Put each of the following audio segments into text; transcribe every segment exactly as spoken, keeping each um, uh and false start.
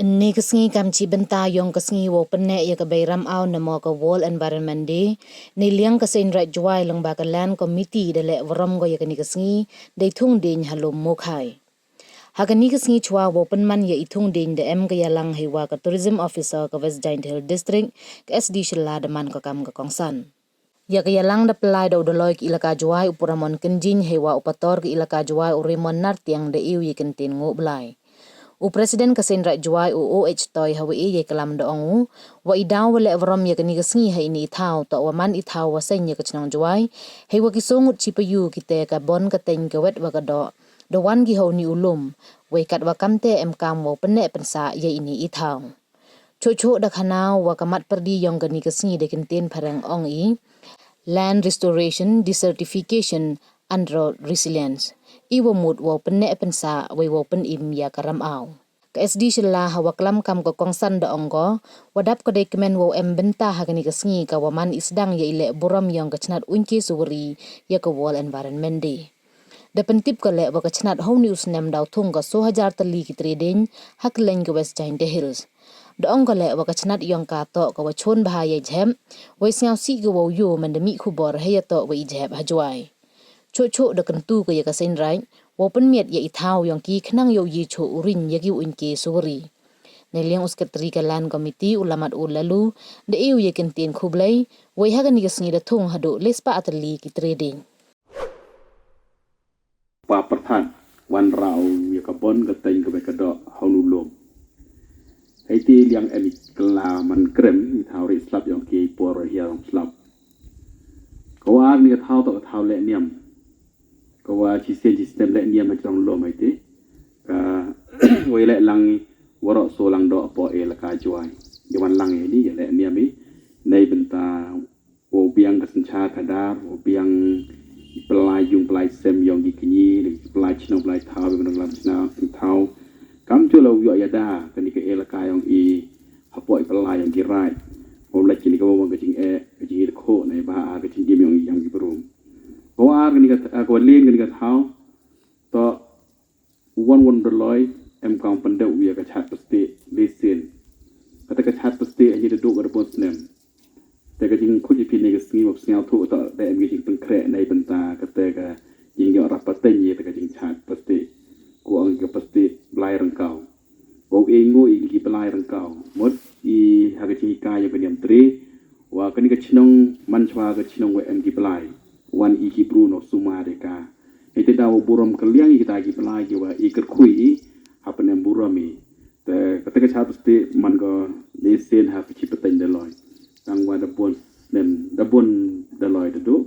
Ynne ka sngi kam chi bynta yong ka sngi wow pynneh ya ka bei ram au namo ka World Environment Day, neiliang ka Seiñ Raij Jowai lyngba ka Land Committee da leh warom ko ya kani ka sngi dei thung dieñ ha Lum Mookhai. Ha kani ka sngi chwa wow pynman ya i thung dieñ da em ka yalang heiwa ka Tourism Officer ka West Jaintia Hills District, ka S D Shylla da man ka kam ka kongsan. Ya ka yalang da pynlai da u Dolloi ka Elaka Jowai u Puramon Kynjing heiwa u Pator ka Elaka Jowai u Raymond Nartiang da e u ya i kyntien ngooh blai. U President ka Seiñ Raij Jowai u O H Toi hawa e ya i klam da ong u wa i daw wa leh warom ya kani ka sngi ha ini i thaw toh wa man i thaw wa seiñ ya ka chnong Jowai, heiwa ki soo ngut chi payu ki te ka Bon ka Teiñ ka Wet wa ka Doh da wan ki ha uni u lum, wei katwa kamte em kam wow pynneh pynsah ya ini i thaw. Choh choh da khana u wa ka mat pyrdi yong kani ka sngi da kyntien phareng ong i Land Restoration, Desertification and Drought Resilience, i wa mut wow pynneh pynsah wei wow pynim ya ka ram au. Ka S D Shylla hawa klam kam ka kongsan da ong ko wa dap ka dei kmen wow em bynta ha kani ka sngi kawa man i sdang ya i leh burom yong ka chnat Uiñke Suwari ya ka World Environment Day. Da pyntip ka leh wa ka chnat ha uni u snem daw thung ka soo hajar tylli ki tre dieñ ha kylleiñ ka West Jaintia Hills. Da ong ka leh wa ka chnat yong ka toh kawa chon bha ya i jhep, wei sngewsih ka wow yoo man da mih khubor heiyatoh wa i jhep ha Jowai. Choh choh da kyntu ka ya ka Seiñ Raij wow pynmiat ya i thaw yong ki khnang yow ye choh u riñ ya ki Uiñke Suwari. Neiliang u Secretary ka Land Committee u Lamat U Lalu da e u ya i kyntien khublei, wei ha kani ka sngi da thung hadooh le spah tylli ki tre dieñ. Pa Pyrthat, wanrah u ya ka Bon ka Teiñ ka Wet ka Doh ha uni u lum. Heitæ liang em i kylla man krem i thaw rieh slap yong ki por hiar yong slap. Kawa ar kani ka thaw toh ka thaw lehniam, kawa chisien chisnem lehniam hajrong lum heitæ. Ka wei leh lang i waroh soo lang doh hapoh Elaka Jowai. Ya wan lang i heini ya lehniam i neibynta wow biang ka synchaar khadar, wow biang i pynlai yung pynlai sem yong ki kñi, ki pynlai chnong pynlai thaw, ki nonglam chnong thaw. Kamjooh la u yoh yada kani ka Elaka yong i hapoh i pynlai yong ki raij. Wow lait kini kawa wan ka jingeh, ka jingdkhooh neibhah ka jingim yong i yong ki bru. Kawa ar kani ka, kawa lien kani ka thaw toh u Won Won Dolloi em kam pyndep u ya ka chart pastieh le sien. Katæ ka chart pastieh heini da dooh ka da boon snem. Tæ ka jingkhut ya phi ynne ka sngi wow sñiawthooh toh da em ki jingpynkhreh neibynta katæ ka jingyoh rap pateiñ yatæ ka jingchart pastieh, kawa ong ki ka pastieh Blai Ryngkaw. Wow e ngooh i ki Blai Ryngkaw mut i ha ka jinghikai yong ka niamtre wa kani ka chnong man chwa ka chnong wa em ki blai, wan i ki bru noh sumar ya ka. Heitæ daw wa burom kylliang i kita ki blai kiwa e kyrkhu i hapynemburom i. Tæ katæ ka chart pastieh man ko le sien ha ka chi pateiñ Dolloi, tangwa da boon snem, da boon Dolloi da dooh.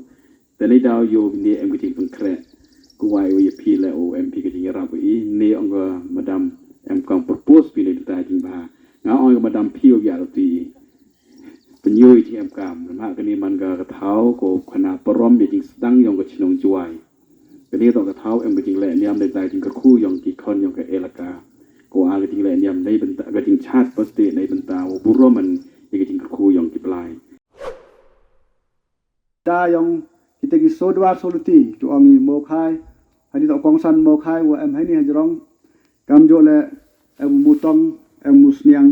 Tæ neidaw yow ynne em ka jingpynkhreh, kawa e u ya phi leh u em phi ka jingyarap wa i. Ynne ong ka madam em kam propose phi neibynta jingbha. Nga ong ka madam phi wow yah luti i, pynyoo i jingemkam. Namha kani man ka ka thaw kawa khana parom ya jingsdang yong ka chnong Jowai. Kani toh ka thaw em ka jinglehniam neibynta jingkyrkhu yong ki khon yong ka Elaka. Kawa ar ka jinglehniam neibynta ka jingchart pastieh neibynta wow burom man ya ka jingkyrkhu yong ki blai. Da yong kitæ ki soo dwar soo luti, to ong i Mookhai, heini toh kongsan Mookhai wa em heini hajrong, kamjooh leh em u Mootong, em u Moosniang,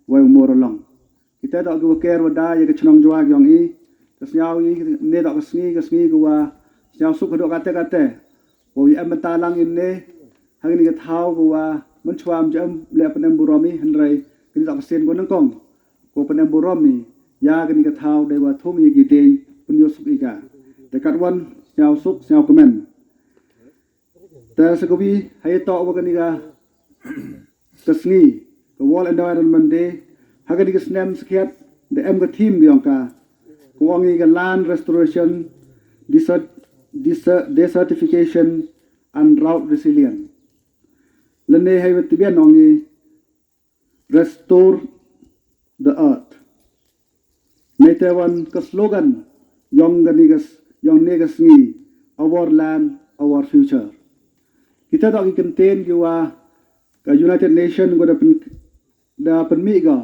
wei u Mooralong. Kitæ toh kiwa ker wa da ya ka chnong Jowai yong i. Tæ sñiaw i ynne toh ka sngi, ka sngi kawa sñiawsuk hadooh katæ katæ wow ya em bynta lang i ynne ha kani ka thaw kawa man chwa ym jooh em leh pynemburom i, hynrei kani toh ka sien kawa nyngkong kawa pynemburom i ya kani ka thaw deiwa thung ya ki dieñ, pynyoh suk i ka. Tæ katwon sñiawsuk sñiawkmen. Tæ sa kawi, heiyatoh wa kani ka ka sngi ka World Environment Day, ha kani ka snem sakhiat da em ka theme ka yong ka, kawa ong i ka Land Restoration, Desert-, Desert-, Desertification and Drought Resilience. Lane heiwa tbian ong i Restore the Earth. Neitæ wan ka slogan yong kani ka s-, yong ynne ka sngi, Our Land, Our Future. Kitæ toh ki kyntien kiwa ka United Nation ko da pyn-, da pynmih ko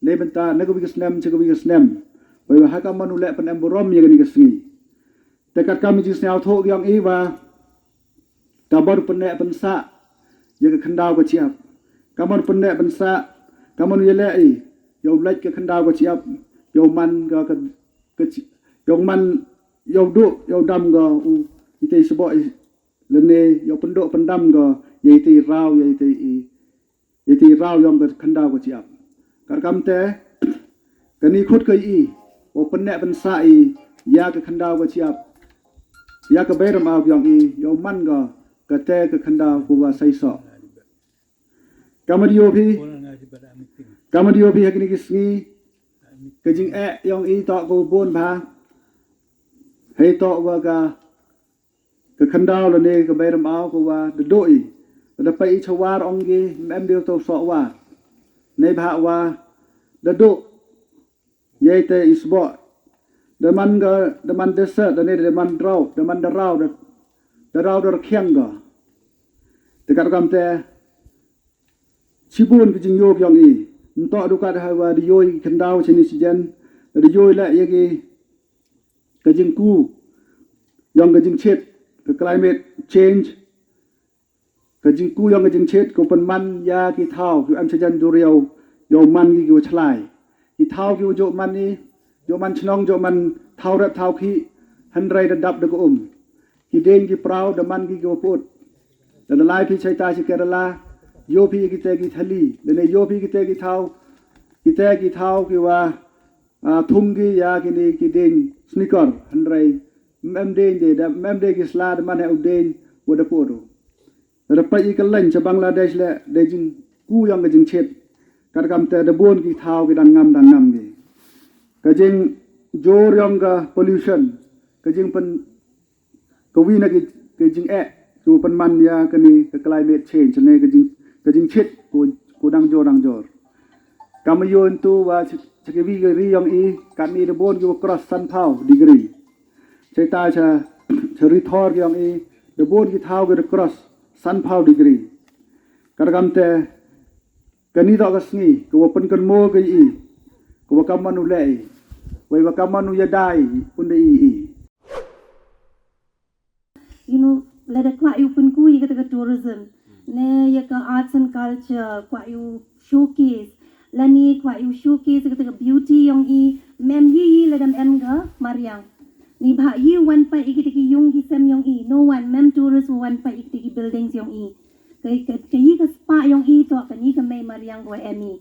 neibynta na kawi ka snem cha kawi ka snem, weiwa ha kammon u leh pynemburom ya kani ka sngi. Tæ katkam i jingsñiawthooh ki yong i wa kammon pynneh pynsah ya ka khyndaw ka chiap, kammon pynneh pynsah Ka man u yaleh i, yow lait ka khyndaw ka chiap, yow man ka, ka, ka chi-, yow man, yow duh, yow dam ka u, itei sboh i, lane, yow pynduh pyndam ka, ya itei raw, ya itei i, itei raw yong ka khyndaw ka chiap. Katkam te, kani khut ka i, wow pynneh pynsah i, ya ka khyndaw ka chiap, ya ka bei rymaw yong i, yow man ka, kate ka khyndaw ka wa saisoh. Ka madiyo phi, ka madiyo phi ha kini ki sngi, ka jingeh yong i toh ka wa bun bha, hei toh wa ka, ka khyndaw lane ka bei rymaw ka wa da duh i, da pait i chawar ong ki, em de u toh soh war. Neibhah wa, da duh, ya itei i sboh. Da man ka, da man desert, da ne da man drought, da man da raw, da, da raw da rkhiang ka. Te katkam te, chibun ki jingyoo yong i. Ntoh du kat ha wa da yoo i khyndaw chini chijen, da yoo i leh ya ki, ka jingku, yong ka jingchit, ka climate change, ka jingku yong ka jingchit, ka pynman ya ki thaw, ki em chajan duriaw, yow man ki ki wa chlai. Ki thaw ki wa jooh man i, jooh man chnong, jooh man thaw rep thaw khih, hynrei da dap da ka um. Ki deng ki praw, da man ki ki wa put. Da da lai phi chaita chi Kerala, yoo phi kite ki thali, lane yoo phi kite ki thaw, kite ki thaw ki wa, ah, thung ki ya kini ki deng sneaker, hynrei, mem deng de, da mem de ki sla, da man he u deng, wa da put u. Da pait i ka lain cha Bangladesh le, da jingku yong ka jingchit. Katkam te da bun ki thaw ki dang ngam, dang ngam ki. Ka jingjur yong ka pollution, ka jingpyn, ka wi na ki, ka jingeh, ka pynman ya kani ka climate change, ne ka jing, ka jingchit, ku, ku dang jur, dang jur. Ka madiyo ntu wa cha, cha ki wi ka ri yong i, katni da bun ki wa cross sanphaw degree. Chaita cha, cha ri thor ki yong i, da bun ki thaw ki da cross sanphaw degree. Katkam te, kani toh ka sngi, ka wa pynkynmaw ka i, ka wa kam man u leh i, wei wa kam man u yadai, pynda i i. You know, lada kwah u pynku ya kata ka tourism, ne ya ka arts and culture, kwah u showcase, lane kwah u showcase ya kata ka beauty yong i, mem yi yi lada em ka mariang. Neibhah yi wan pait ya kata ki yung ki sem yong i, no one, mem tourist wa wan pait ya kata ki buildings yong i. Ka, ka, ka yi ka spah yong i toh, kani ka mei mariang ka wa em i.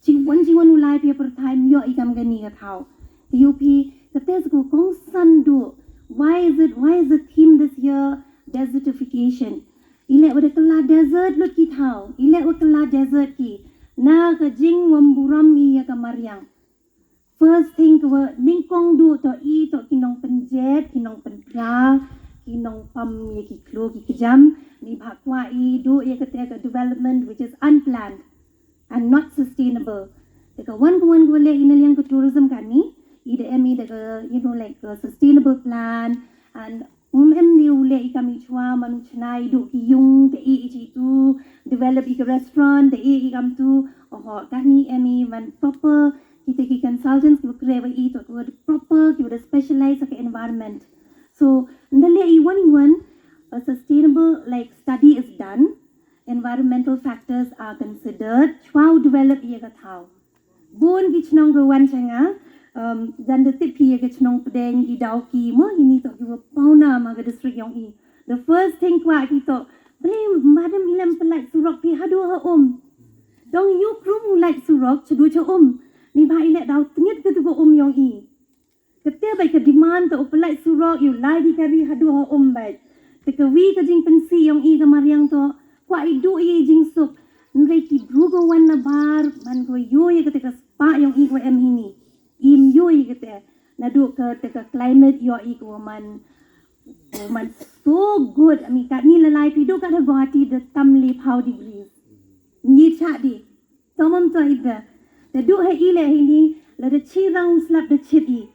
Chi wan, chi wan u lai phi ha pyrthai, ym yoh i kam kani ka thaw. Te yoo phi, kate sa ka kongsan du. Why is it, why is the theme this year desertification? I leh wa da kylla desert lut ki thaw. I leh wa kylla desert ki. Na ka jingwym burom i ya ka mariang. First thing ka wa nyngkong du toh i toh ki nongpynjet, ki nongpynpra, ki nongpam ya ki khloo ki kjam, neibhah kwah i du ya kate ka development which is unplanned and not sustainable. Te ka wan ka wan ka wa leh i na liang ka tourism kani, i da em i da ka, you know, like, a sustainable plan, and um em ni u leh i kam i chwa man u chna i du ki yung, te i i chi tu, develop i ka restaurant, te i i kam tu, oho, kani em i wan proper, kita ki consultants ki wa kre wa i toh ki wa da proper, ki wa da specialize ha ka environment. So, nda leh i wan i wan, a sustainable, like, study is done, environmental factors are considered, chwa u develop ya ka thaw. Bun ki chnong ka wan cha nga, um, jan da tip phi ya ka chnong Pdeng, ki Dawki, mo, ini toh ki wa pawnam ha ka district yong i. The first thing kwah ki toh, ble, madam i leh em pynlait surok phi hadooh ha um. Dang yoo krum u lait surok, chadooh cha um. Neibhah i leh daw tngit katu ka um yong i. Kate bait ka demand toh u pynlait surok, yow lai ki kari hadooh ha um bait. Te ka wi ka jingpynsih yong i ka mariang toh, kwah i du i jingsuk. Nrei ki bru ka wan na bar, man ko yoo ya kate ka spah yong i ko em hini. Im yoo ya kate, naduh kate ka climate yoh i ko man, ko man so good. I mean, katni la lai phi du kat ha Guwahati da tam le phaw degrees. Ngi chah di. Toh mam toh i da. Te du ha i le hini, lada chi rang slap da chit i.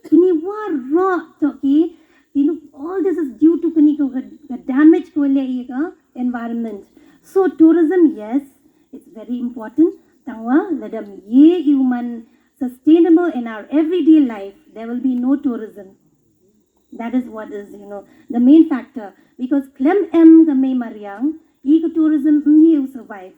Kini waroh toh ki, you know, all this is due to kani ko ka, ka damage ko le i ka environment. So tourism, yes, it's very important. Tangwa, lada ye i u man sustainable in our everyday life, there will be no tourism. That is what is, you know, the main factor. Because khlem em ka mei mariang, i ka tourism ym ye u survive.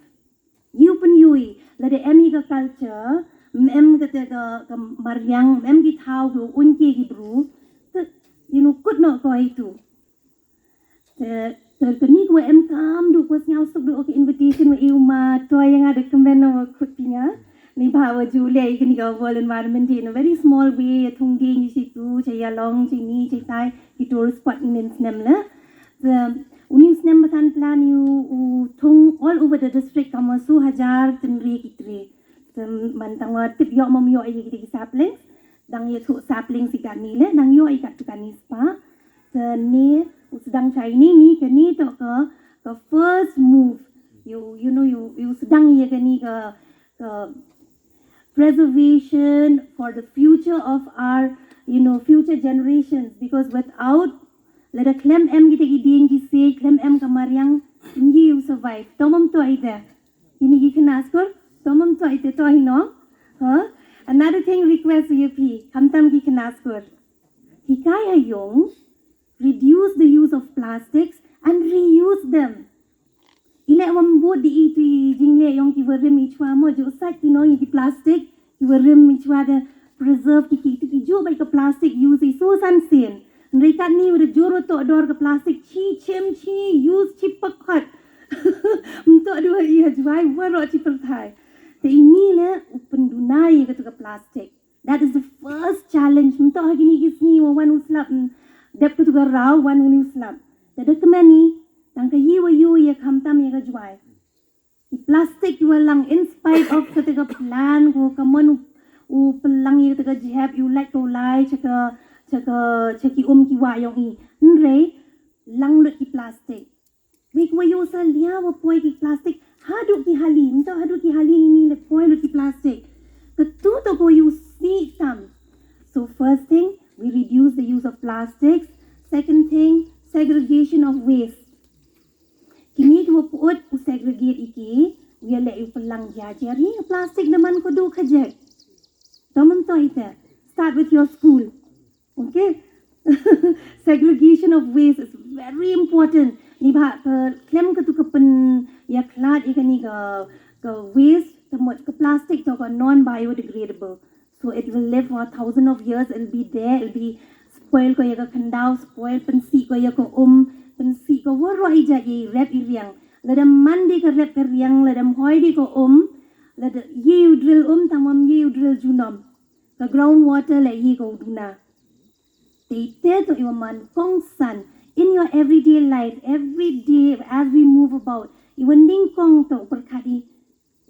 Yoo pynyoo i, Lada em hi ka culture, em kate ka, ka mariang, em ki thaw ki u un ki ki bru, te, you know, kut noh ko hi tu. Te, te, te ni ko em kam du ko sñiaw suk du, okay, invitation wa i u ma, to ya nga da kmen wa kut pi nga. Ni ba wa ju le i kani ka world environment day in a very small way, ya thung ding i si tu, cha ya long, chi ni, chi tai, ki tourist spot i nin snem le. Te, u ni u snem ba than plan i u, u thung all over the district, kam wa su hajar tynri ki tre. Te, man tang wa tip yoh mom yoh i ki, ki saplings, dang ya thu saplings i kani le, dang yoh i kat tu kani spa. Te ni, u sdang chai ni, ni, kani to ka, ka first move. You, you know, you, you sdang ya kani ka, ka preservation for the future of our, you know, future generations. Because without, lada khlem em kita ki ding ki se, khlem em ka mariang, ngi u survive. To mom to ite. Ini ki khana skur, to mom to ite to hi no. Huh? Another thing request ya phi, khamtam ki khana skur. Hikai ha yung, reduce the use of plastics and reuse them. Ile wam bud di i tu i jingle yong ki warim i chwa mo, ju sat ki no i ki plastic, ki warim i chwa de preserve ki ki tu ki ju bai ka plastic use i so san sin. Nri kat ni wada juro to dor ka plastic chi chim chi use chi pakot. Mto du i ha jwai waro chi perthai. Te ini le u penduna i ka tu ka plastic. That is the first challenge. Mto ha kini ki sngi wa wan u slap, mm, dep ka tu ka rau wan u ni u slap. Te da kmen i, tang ka yi wa yu ya khamtam ya ka jwai. I plastic i wa lang in spite of kate ka plan ko, ka mon u, u pelang ya kate ka jhep, u lait ko lai, cha ka, cha ka, cha ki um ki wa yong i. Nre, lang lut ki plastic. Wik wa yu sa lia wa poi ki plastic, hadu ki hali, mto hadu ki hali ini le poi lut ki plastic. Ka tu to ko yu si tam. So first thing, we reduce the use of plastics. Second thing, segregation of waste. Kini ki wa put u segregate i ki, u ya le u pelang ja jari, plastic na man ko du khajek. Tomon to ite. Start with your school. Okay? Segregation of waste is very important. Ni ba ka klem ka tu ka pen ya khlad i kani ka, ka waste, ka mut ka plastic to ka non biodegradable. So it will live for a thousand of years, it'll be there, it'll be spoil ko ya ka khandau, spoil pensi ko ya ka um, pensi ko waro i ja i rep i riang. Lada man di ka rep ka riang, lada hoi di ka um, lada ye u drill um, tang mam ye u drill junom. Ka ground water le ye ka u duna. Te te to i wa man kongsan in your everyday life, every day as we move about. I wa ning kong to perkhadi.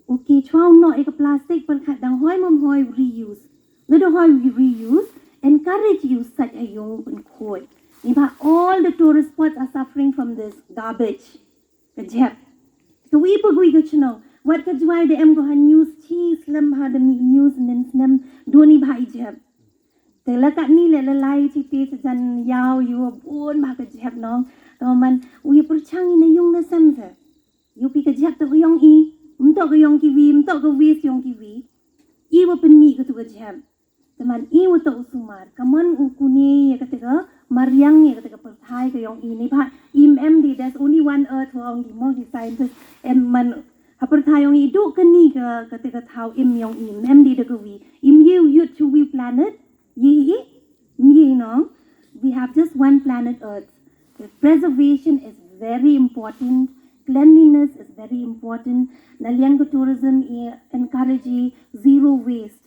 Okay, chwa u no e ka plastic perkhat dang hoi mam hoi reuse. Lada hoi reuse, encourage use sat ha yung pen khoi. Ni ba all the tourist spots are suffering from this garbage. Ka jhep. Ka wi pa wi ka chno. Wat ka jwai da em ko ha news chi slem ha da mi news nen snem doni ba i jhep. Te la kat ni le la lai chi te sa jan yaw yu bun ba ka jhep nong. To man u ya perchang i na yung na sem se. Yu pi ka jhep to ka yong i. Mto ka yong ki wi, mto ka wi yong ki wi. I wa pen mi ka tu ka jhep. Te man i wa to u sumar. Ka man u kuni ya ka te ka mariang ya ka te ka perthai ka yong i ni ba. Im em di, there's only one earth wa ong ki mo ki scientist. Em man ha perthai yong i du kani ka, ka te ka thaw im yong i. Em em di da ka wi. Im ye u yut chu wi planet. Ye i, ye i nong, we have just one planet Earth. The preservation is very important. Cleanliness is very important. Na liang ka tourism i encourage i zero waste.